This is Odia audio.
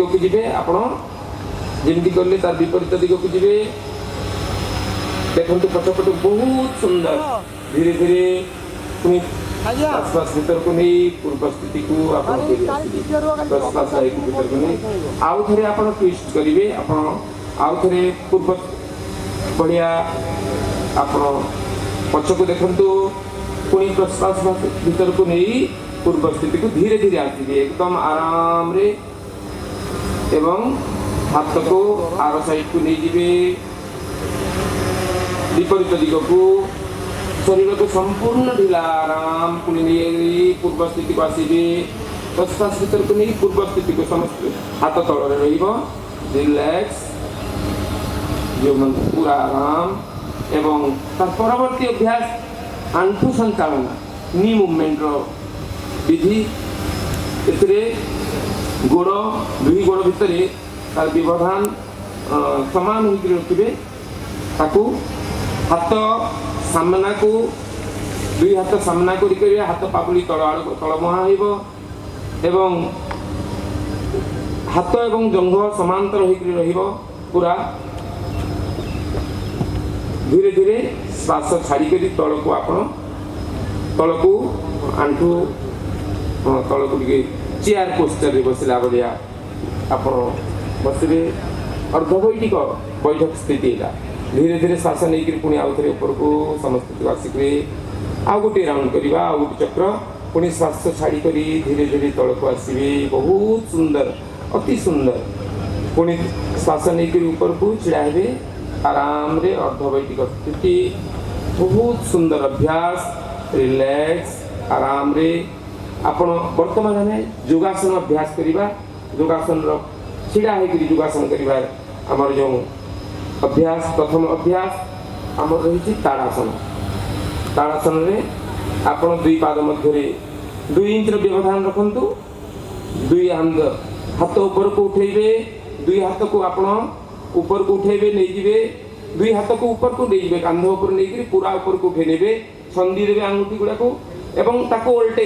ଦିଗକୁ ଯିବେ। ଆପଣ ଯେମିତି କଲେ, ତାର ବିପରୀତ ଦିଗକୁ ଯିବେ। ଦେଖନ୍ତୁ, ପଛପଟୁ ବହୁତ ସୁନ୍ଦର। ଧୀରେ ଧୀରେ ପୁଣି ପ୍ରଶ୍ୱାସ ଭିତରକୁ ନେଇ ପୂର୍ବ ସ୍ଥିତିକୁ ଆପଣ ଫେରି ଆସିବେ। ପ୍ରଶ୍ୱାସ ହେଇକି ଭିତରକୁ ନେଇ ଆଉ ଥରେ ଆପଣ ଟ୍ୱିଷ୍ଟ କରିବେ। ଆପଣ ଆଉ ଥରେ ପୂର୍ବ ଭଳିଆ ଆପଣ ପଛକୁ ଦେଖନ୍ତୁ। ପୁଣି ପ୍ରଶ୍ୱାସ ଭିତରକୁ ନେଇ ପୂର୍ବ ସ୍ଥିତିକୁ ଧୀରେ ଧୀରେ ଆସିବେ, ଏକଦମ ଆରାମରେ, ଏବଂ ହାତକୁ ଆର ସାଇଡକୁ ନେଇଯିବେ, ବିପରୀତ ଦିଗକୁ। ଶରୀରକୁ ସମ୍ପୂର୍ଣ୍ଣ ଢିଲା, ଆରାମ। ପୁଣି ନେଇ ପୂର୍ବ ସ୍ଥିତିକୁ ଆସିବେ। ପ୍ରଶ୍ୱାସ ଭିତରକୁ ନେଇ ପୂର୍ବ ସ୍ଥିତିକୁ। ସମସ୍ତେ ହାତ ତଳରେ ରହିବ। ରିଲାକ୍ସ, ଯେଉଁମାନେ ପୁରା ଆରାମ। ଏବଂ ତାର ପରବର୍ତ୍ତୀ ଅଭ୍ୟାସ ଆଣ୍ଠୁ ସଞ୍ଚାଳନ, ନି ମୁଭମେଣ୍ଟର ବିଧି। ଏଥିରେ ଗୋଡ଼, ଦୁଇ ଗୋଡ଼ ଭିତରେ ତାର ବ୍ୟବଧାନ ସମାନ ହୋଇକରି ରଖିବେ। ତାକୁ ହାତ ସାମ୍ନାକୁ, ଦୁଇ ହାତ ସାମ୍ନା କରି କରିବେ। ହାତ ପାପୁଲି ତଳ ଆଡ଼କୁ, ତଳ ମୁହାଁ ହେବ ଏବଂ ହାତ ଏବଂ ଜଙ୍ଘ ସମାନ୍ତର ହୋଇକରି ରହିବ ପୁରା। ଧୀରେ ଧୀରେ ଶ୍ୱାସ ଛାଡ଼ିକରି ତଳକୁ ଆପଣ ତଳକୁ ଆଣ୍ଠୁ, ହଁ, ତଳକୁ ଟିକେ ଚେୟାର ପୋସ୍ଚରରେ ବସିଲା ଭଳିଆ ଆପଣ ବସିବେ। ଅର୍ଦ୍ଧ ବୈଠିକ ବୈଠକ ସ୍ଥିତି ଏଇଟା। ଧୀରେ ଧୀରେ ଶ୍ୱାସ ନେଇକରି ପୁଣି ଆଉ ଥରେ ଉପରକୁ ସମସ୍ତକୁ ଆସିକରି ଆଉ ଗୋଟିଏ ରାଉଣ୍ଡ କରିବା, ଆଉ ଗୋଟେ ଚକ୍ର। ପୁଣି ଶ୍ୱାସ ଛାଡ଼ିକରି ଧୀରେ ଧୀରେ ତଳକୁ ଆସିବେ। ବହୁତ ସୁନ୍ଦର, ଅତି ସୁନ୍ଦର। ପୁଣି ଶ୍ୱାସ ନେଇକରି ଉପରକୁ ଛିଡ଼ା ହେବେ ଆରାମରେ। ଅର୍ଦ୍ଧ ବୈଠିକ ସ୍ଥିତି, ବହୁତ ସୁନ୍ଦର ଅଭ୍ୟାସ। ରିଲାକ୍ସ, ଆରାମରେ ଆପଣ। ବର୍ତ୍ତମାନ ଆମେ ଯୋଗାସନ ଅଭ୍ୟାସ କରିବା। ଯୋଗାସନର ଛିଡ଼ା ହେଇକରି ଯୋଗାସନ କରିବା ଆମର ଯେଉଁ ଅଭ୍ୟାସ, ପ୍ରଥମ ଅଭ୍ୟାସ ଆମର ରହିଛି ତାଡ଼ାସନ। ତାଡ଼ାସନରେ ଆପଣ ଦୁଇ ପାଦ ମଧ୍ୟରେ 2 ଇଞ୍ଚର ବ୍ୟବଧାନ ରଖନ୍ତୁ। ଦୁଇ ହାତ ଉପରକୁ ଉଠେଇବେ। ଦୁଇ ହାତକୁ ଆପଣ ଉପରକୁ ଉଠେଇବେ, ନେଇଯିବେ। ଦୁଇ ହାତକୁ ଉପରକୁ ନେଇଯିବେ, କାନ୍ଧ ଉପରେ ନେଇକରି ପୁରା ଉପରକୁ ଉଠେଇ ନେବେ। ଛନ୍ଦି ଦେବେ ଆଙ୍ଗୁଠି ଗୁଡ଼ାକୁ ଏବଂ ତାକୁ ଓଲଟେଇ